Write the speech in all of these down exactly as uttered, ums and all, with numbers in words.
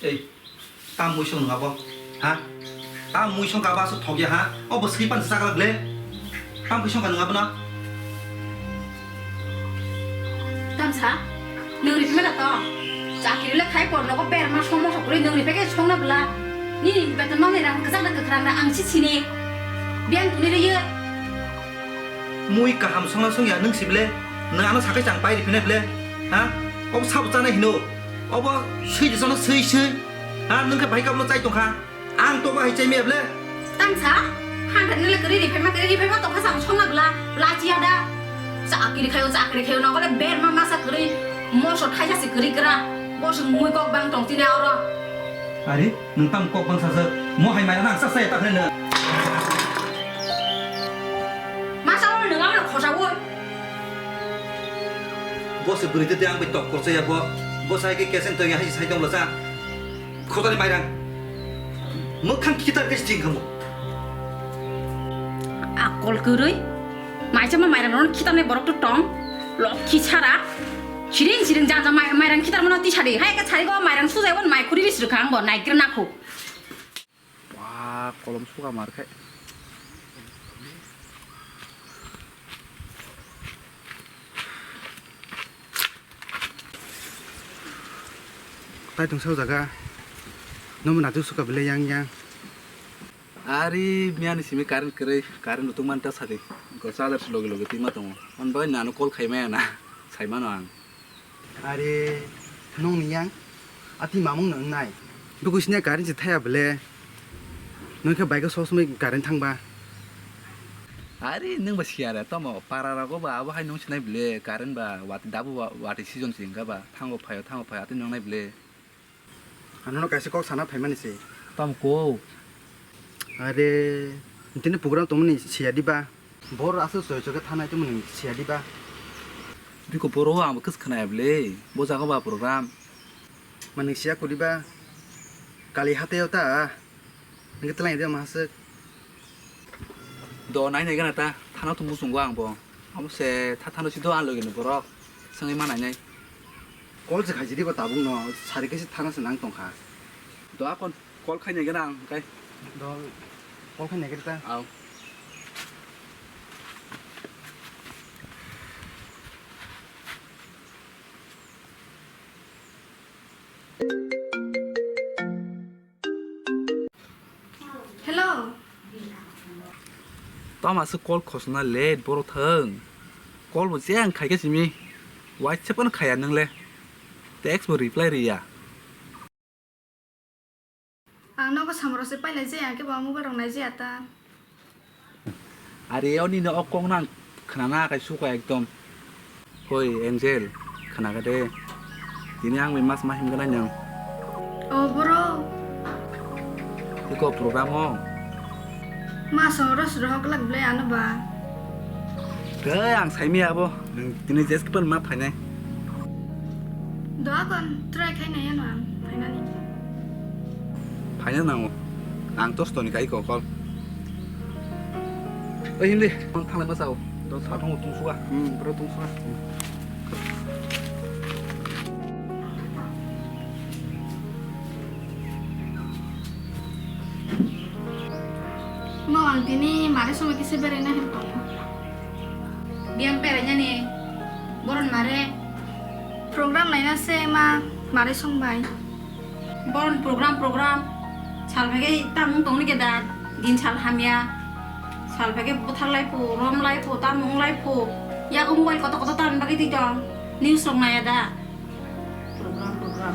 Ei, tam mui song nungabo, ha? Tam mui song kaba aswk thokya, ha? O bo swi pan sa chakla ble? Tam mui song ka nungabo na? Tamsa, nwng ripima da to? Chakiri le khai por nogo berma somo sokri nwng ripe ke song na bla? Nini beton mamni rang kwchak da kwkhrang da ang si sini. Biang tuni riye. Mui kaham songna songya nwng si ble? Nwng ano sakai chang pai ripinai ble? Ha? Obo sabo chanai hino? Obo swi de songno swi swi. Ha? Nwng khe bai kablo chai tongkha. Ang to bahai chai maya ble? Tamsa, hangkhe nwng le kwrwi riphaima, kwrwi riphaima tongkha sa songna bla? Bla chiya da? Chakiri khayo, chakiri khayo, nogo le berma masa kwrwi, moso thaisa se kwrwi kra. Bo se mui kok bang tong tini oro. Are? Nwng tamo kok bangsa se, mo hai mairang ang sa saya ta khlai no. Masa o nwng ang khosa o. Bo se bwrwi tete ang bai tok korsa ya bo. Bo sai ke kesen to ya hai sai tong lo sa. Khotani mairang. Mwkhang kitar ke sting khamu. Akol kwrwi. Maisa ma mairang ron kitar ne borok to tong. Lokhi sara. Siring siring jang jang mai-, mairang khitar mano tisari. Hai ka sari go mairang sujai bon mai khuri ris rwkha ang bo naigra nakho. Ba kolom suka mar khai. Tai tong sao jaga. Nomo natu suka bile yang yang. Ari miani simi current kwrwi, current utung man ta sadi. Ko charger se logi logi tima tongo. On bai nano call khai maya na. Sai mano ang. Are, nongni yang? Ati mamung no wngnai. Bwkwi sini current se thaya bele. Nokhe bike o sob somoi current thangba. Are, nwng ba siya re, tomo para rogo ba abo hai nung sinai bele, current ba, wat-, dabu wa-, watwi season se wngkha ba, thango phaio, thango phaio, atwi nongnai bele. Ano no kaisa kok sana phaimani se. Tamo kok? Are, tini program tongmani siya diba? Bor aswk soi soi khe thanai tongmani siya diba? Biko boro ang bo kwswk khwnaya bwle, bo jaga ba program. Manwi siya kodiba? Kali hateo ta. Hwnkhe twlang de ma aswk. Do nai nai gana ta, thana thung muchungo ang bo. Amo se tha thano si do ang logi ni borok. Swngwi ma nai nai. Call se khaisi diba tabuk no, sari khe se thana se nang tongkha. Do akon. Call khai nai gana ang kai. Do call khai nai gana ta. Au. Hello. Tama se call khosna late boro thang. Call bo jeng khai khe simi. WhatsApp no khaya nang le. Text bo reply riya. Ang nogo samoro se pailai jaya, kebo mobile rok nai jaya ta. Are oni no o kok nang khna na kai suka ekdom. Hoi Angel, khna ga de. Tini ang bai mas ma him gana nyang. O boro. Iko program o. Mas oro suro hok lak ble ano ba. Tei ang saimi abo, nwng tini jeske pan ma phainai. Doa kon try khai nai ano ang phainani. Phaina nango. Ang tos toni kai ko kol. Oi hindi, ang thalai ma sao. Do sa thong tung suga. Hmm, bro tung suga. Mo ang tini mare songwi kisa berai na hin tongo. Biyang berai nani boron mare. Program laina se ma mare song bai. Boron program program. Sal phege tam tong ni ke da din sal hamya. Sal phege buthar lai pho, rom lai pho, tam ong lai pho. Yago mobile koto koto tan bagwi twi tong. News rok naya da. Program, program.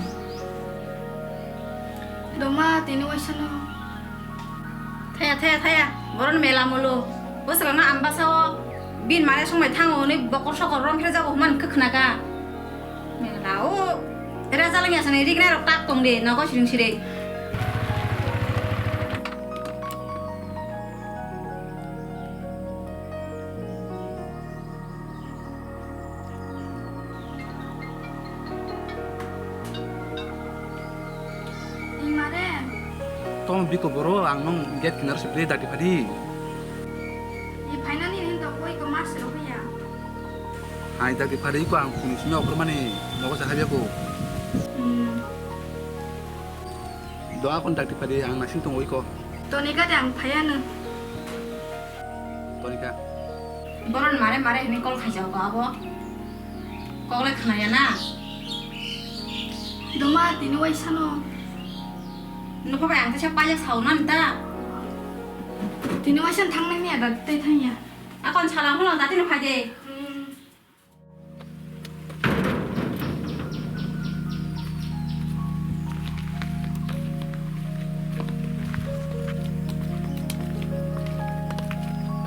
Doma, tini waisa no. Thaya, thaya, thaya. Boron mela molo. Bwswk no ambasa o. Bin mare songbai thango, hwnwi bokor sokor rom phre jago, human khe khna kha. Mela o. Era jalang ya sani, rik nai rok tak tong de, nogo siring sire. Imare. Tong biko boro, ang nong gate kinar sipri dati phadi. I phainani hin to koi ko mas ro ya. Hai dati phadi ko ang phuni sini okur mani nogo sa habya ko. Hmm. Doa kon dakti phadi ang nasing tong oi ko. Tonika de ang phayano. Tonika. Boron mare mare hini kol khaijao ko abo. Kok le khnaya na. Doma tini waisano. Nukho bai ang tesa paya sao na nta. Tini waisan thangnai ni ada tei thangya. Akon salam holo dati no phaide. Hmm.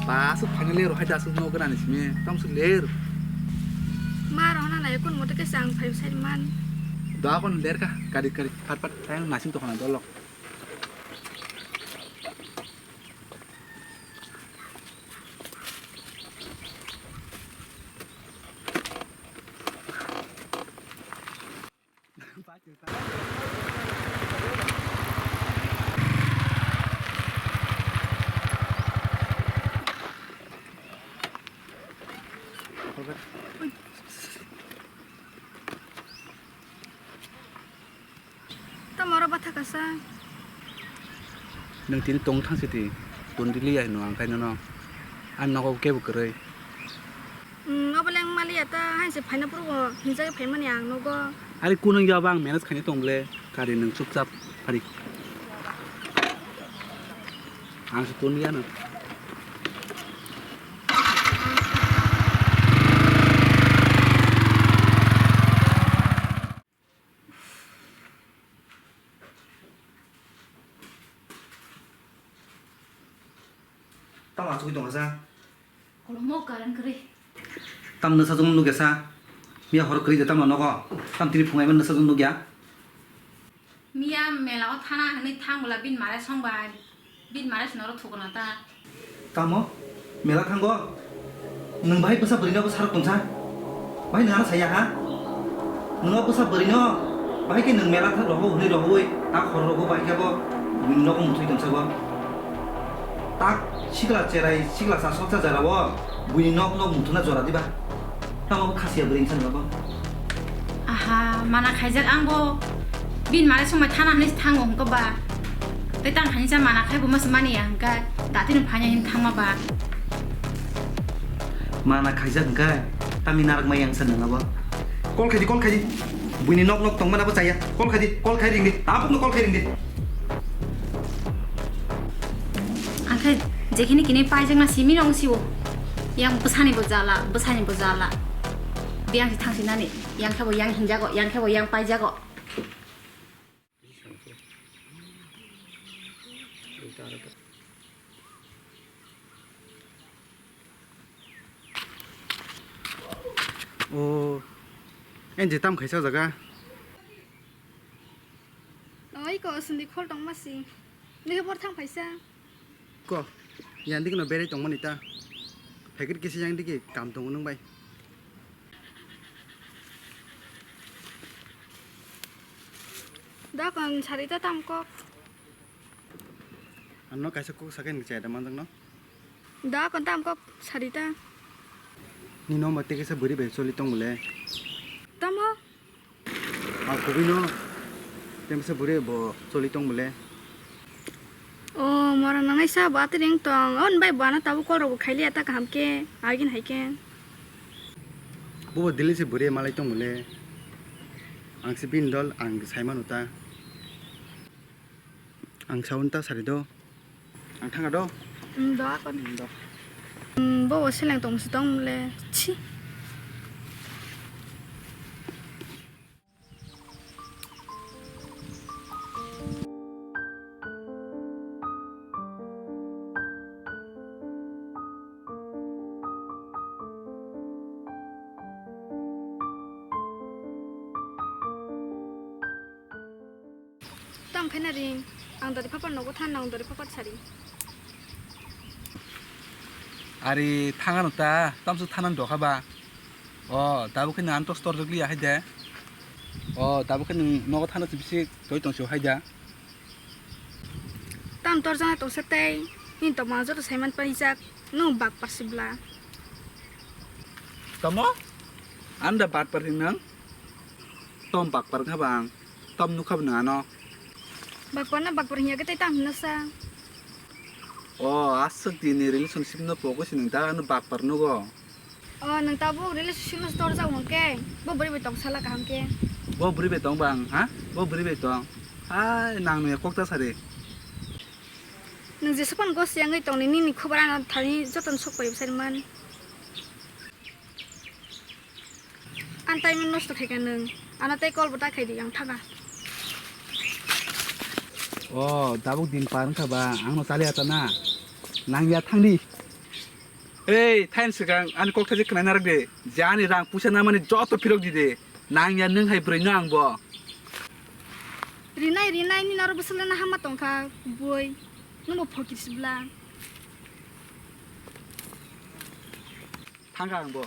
Ba, aswk phaina ler hai da, aswk no gana ni simi, tamo swk ler. Ma rok na nai kun mote ke sang phai sai man. Da kon ler ka, kari kari, phat phat, tayang nasing to khana dolok. Tamo oro batha kasa. Nwng tini tong thang sidi, tong dili ya hino ang khaino no. Ang nogo kebo kwrwi. Hmm, obo le ang maliya ta, hain se phaina phurugo hinjagwi phaimani ang nogo. Ari kunung ya ba ang manage khaina tong ble, kari nwng chupchap phari. Ang se tong ya no. Tamo achugwi tongkha sa? Kolomo current kwrwi. Tam nwsajwk nukya sa? Miya horo kwrwi de tamo nogo? Tam tini phungo emani nwsajwk nukya? Miya mela o thana hwnwi thang bwla bini mare song bai. Bini mare swnaro thukuna ta. Tamo? Mela thango? Nwng bahai bwsa bwrwino bo sarok tongsa? Bahai nwng ano saya ha? Nwng o bwsa bwrwino bahai khe nwng mela thang rohor hwnwi rohorwi tak hor rogo bahai khe bo buini nogo muthwi tongsa bo. Tak sikla cherai sikla cha soksa jara o buini nok nok muthuna jora diba? Tamo bo khasiya bwrwi wngsa nwng bo? Aha, mana khaijak ang bo. Bini mare songbai thana hwnwi se thango hwnkhe ba. Tei tang khainisa mana khai bo masa mani ya hwnkhe. Datino phaina hwnwi thangma ba. Mana khaijak hwnkhe tangwi narak mai yang sa nwng abo. Call khaidi, call khaidi. Buini nok nok tongmani abo chaya. Call khaidi, call khai ringdi. Tabukno call khai ringdi. Ang khe jekhini kini paijakna simi nong siwo. Yang bwsani bo jala, bwsani bo jala. Biyang si thangsinani, yang khe bo yang hinjago, yang khe bo yang paijago. O, enje tam khaisa jaga. Oi ko, sindi khol tong masi. Nini bor thang phaisa. Ko, yang dikno berai tongmani ta. Packet kisa yang diki kam tongo nung bai. Da kon sari ta tam kok. Ano kaisa kok sakai ni chai da manjak no. Da kon tam kok sari ta. Ni nomba te kisa buri bai choli tong bole. Tamo? Ang kubui no temsa buri bo choli tong bole. O, mora nanai sa ba tiring tong. On bai bana tabu kol rok bo khaili ata kaham ke. Agin hai ke. Bo bo dili se buri malai tong bole. Ang se bin dol ang sai manu ta. Ang saun ta sari do. Ang thanga do. Ang do akon. Ang do. Bo bo seleng tong se tong bole. Chi. Tamo khe na ring, ang dori phapar nogo than, ang dori phapar sari. Ari thangano ta, tamswk thanan dokha ba. O, tabuk khe nang tos torjak liya hai de. O, tabuk khe nwng nogo thana se bisi toi tong se hai da. Tam torjana tongsa tei, nini tongmani joto saiman paijak, nwng bakpar sibla. Tamo? Anda bakpar hinang? Tom bakpar kha bang. Tom nukha bwnang ano. Bakpar na bakpar hinya ke tei tang hino sa. O, aswk dini relationship no pogwi si nwng ta ano bakpar nugo. O, nwng tabuk relationship no stor jak hwnkhe, bo bwrwi bai tong sala kaham khe. Bo bwrwi bai tong bang, ha? Bo bwrwi bai tong. Hai, nang nungya kok ta sari. Nwng jesa phano gos yangwi tongni nini khobor ano thani jotono sok pai bwsari man. Ang time nosto khaikha nwng, ano tei call bo ta khaidi ang thaga. O, tabuk din par wngkha ba, ang no chali ata na. Nang ya thangdi. Ei, thain swkang ani kok thaijak khwnai narak de. Je ani rang puisa namani joto phirok di de. Nang ya nwng hai bwrwi no ang bo. Rinai, rinai, nini aro bwswk le na hama tongkha, boi. Nwng bo phokir sibla. Thangkha ang bo.